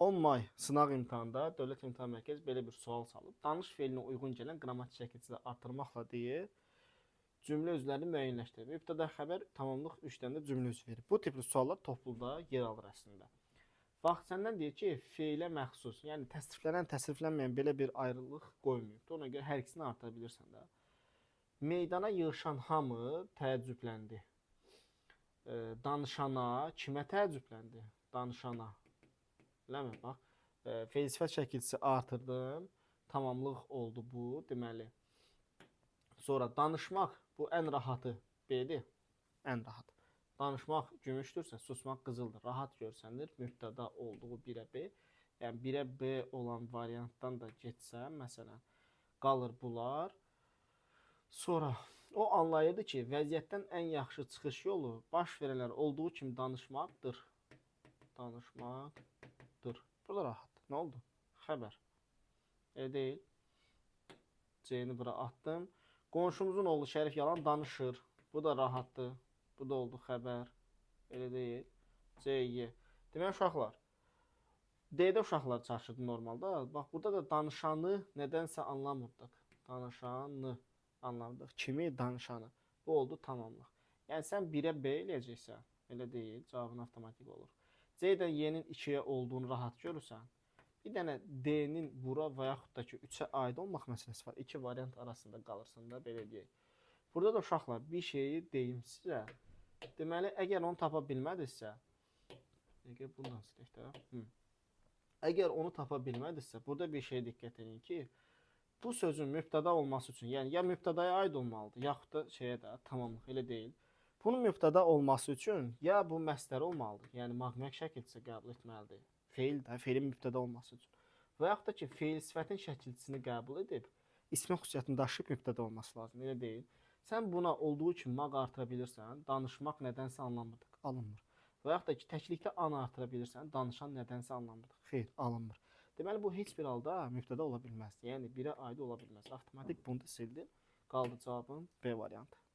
10 may sınaq imtahanında Dövlət İmtahan Mərkəzi belə bir sual salıb. Danış feilinə uyğun gələn qrammatik şəkilçiləri artırmaqla deyir, cümlə üzvlərini müəyyənləşdirir. Mübtəda, xəbər, tamamlıq 3 dənə də cümlə üzvü verir. Bu tipli suallar topluda yer alır əslində. Bax, səndən deyir ki, feilə məxsus, yəni təsriflənən, təsriflənməyən belə bir ayrılıq qoymayıb. Ona görə hər ikisini artıra bilirsən də. Meydana yığışan hamı təəccübləndi. Danışana kimə təəccübləndi? Danışana. Eləmi? Bax, feil sifət şəkilçisi artırdım. Tamamlıq oldu bu, deməli. Sonra danışmaq, bu ən rahatı B-dir. Ən rahat. Danışmaq gümüşdürsə, susmaq qızıldır. Rahat görsənir. Mübtəda olduğu 1-ə B. Yəni 1-ə B olan variantdan da getsəm, məsələn, qalır bunlar. Sonra o anlayırdı ki, vəziyyətdən ən yaxşı çıxış yolu baş verənlər olduğu kimi danışmaqdır. Danışmaqdır. Burada rahat. Nə oldu? Xəbər. Elə deyil. C-ni bura atdım. Qonşumuzun oğlu Şərif yalan danışır. Bu da rahatdır. Bu da oldu xəbər. Elə deyil. C, Y. Demək uşaqlar. D-də uşaqlar çaşırdı normalda. Bax, burada da danışanı nədənsə anlamırdıq. Danışanı anlamırdıq. Kimi? Danışanı. Bu oldu tamamlıq. Yəni sən 1-ə B eləyəcəksən. Elə deyil. Cavabın avtomatik olur. C-dən Y-nin 2-yə olduğunu rahat görürsən. Bir dənə D-nin bura və yaxud da ki 3-ə aid olmaq məsələsi var. İki variant arasında qalırsan da, belə deyək. Burada da uşaqlar bir şeyi deyim sizə. Deməli, əgər onu tapa bilmədinizsə, əgər bundan silək də. Əgər onu tapa bilmədinizsə, burada bir şeyə diqqət edin ki, bu sözün mübtəda olması üçün, yəni ya mübtədaya aid olmalıdır, yaxud da şeyə də tamamlıq, elə deyil. Bunun mübtəda olması üçün ya bu məsdər olmalıdır, yəni maqmaq şəkilçisi qəbul etməlidir. Feil də, feilin mübtəda olması üçün. Və yaxud da ki, feil sifətin şəkilçisini qəbul edib, ismin xüsusiyyətini daşıyıb mübtəda olması lazım, elə deyil. Sən buna olduğu kimi maq artıra bilirsən, danışmaq nədənsə anlamırdıq, alınmır. Və yaxud da ki, təklikdə an artıra bilirsən, danışan nədənsə anlamırdıq. Xeyr, alınmır. Deməli, bu heç bir halda mübtəda ola bilməz. Yəni, 1-ə aid ola bilməz. Avtomatik bunu da sildim. Qaldı cavabın B variantı.